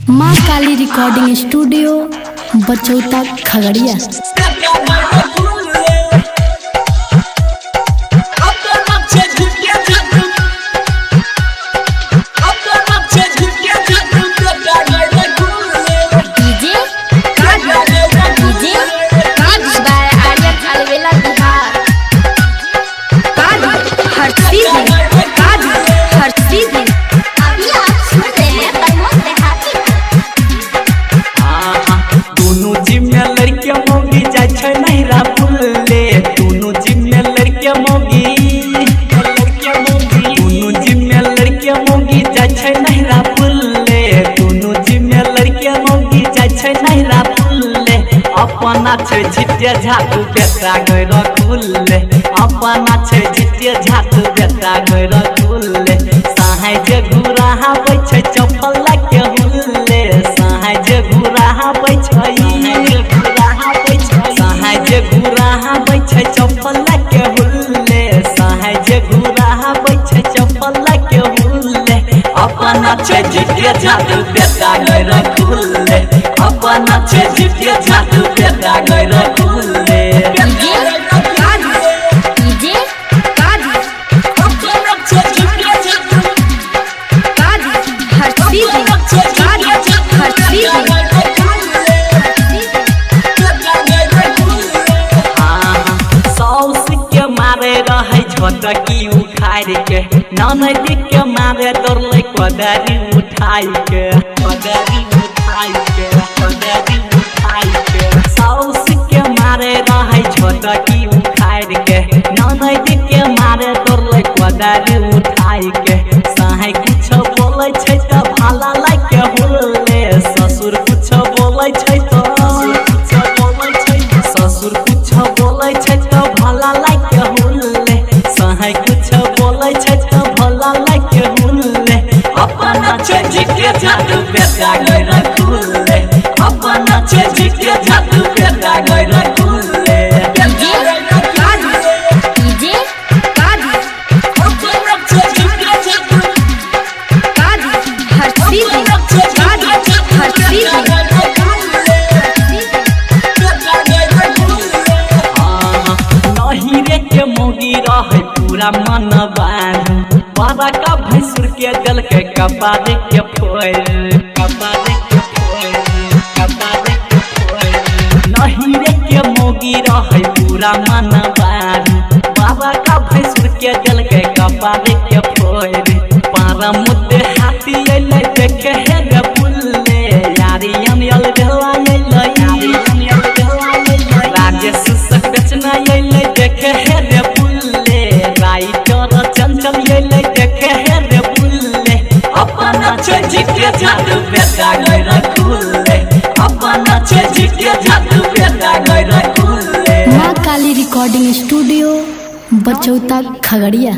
माँ Kali recording studio, Bachauta, Khagaria. DJ DJ by Aryan Alvela, Bihar. हर season हर सीजन। अभी आप सुन रहे हैं प्रमोद देहाती। दुनू जिम में लड़के मौगी जाइ छै नहिरा पुल्ले। दुनू जिम में लड़के मौगी, लड़के मौगी, दुनू जिम में लड़के मौगी जाइ छै नहिरा पुल्ले। दुनू जिम में लड़के मौगी जाइ छै नहिरा पुल्ले। अपना छै झिटिया झाटू बेटा गैर खुल्ले। अपना छै झिटिया झाटू बेटा गैर खुल्ले। साहै जे घुराहाबै छै चप्पल के हुल्ले। साहै जे घुराहाबै छै, साहै जे घुराहाबै छै चप्पल के हुल्ले। साहै जे घुराहाबै छै चप्पल के हुल्ले। अपना छै झिटिया झाटू बेटा गैर खुल्ले। अपना छै झिटिया झाटू बेटा गैर खुल्ले। डीजे डीजे हर सीजन हर सीजन। साउस के मारे रहे झटकी उखाड़ के, ननद के मारे दौड़ले कोदारी उठाई के, कोदारी उठाई के, कोदारी उठाई के। साउस के मारे रहे झटकी उखाड़ के, ननद के मारे दौड़ले कोदारी उठाई के। साहै कुछ बोलै छै तऽ भाला लाइके हुल्ले। ससुर कुछ बोलै छै तऽ, ससुर कुछ बोलै छै तऽ भला लाइके हुल्ले। साहै कुछ बोलै छै तऽ भला लाइके हुल्ले। अपना छै झिके झाटू बेटा गैर खुल्ले। अपना छै झिके झाटू बेटा गैर खुल्ले। डीजे डीजे हर सीजन हर सीजन। नहिरे के मौगी रहे पूरा मन बारू। बाबा का भैंसुर के दल के कपार के फोड़, कपार के फोड़, कपार के फोड़। नहिरे के मौगी रहे पूरा मन बारू। बाबा का भैंसुर के दल के कपार के फोड़। पारा मुद्दे हाथी अइलै देखे हे रे पुल्ले। यारी अनियल भेला अइलै, राजेश से बेचना अइलै देखे हे रे पुल्ले। राइटर चंचल अइलै देखे हे रे पुल्ले। अपना छै झिके झाटू बेटा गैर खुल्ले। अपना छै झिके झाटू बेटा गैर खुल्ले। माँ काली रिकॉर्डिंग स्टूडियो, बचौता, खगड़िया।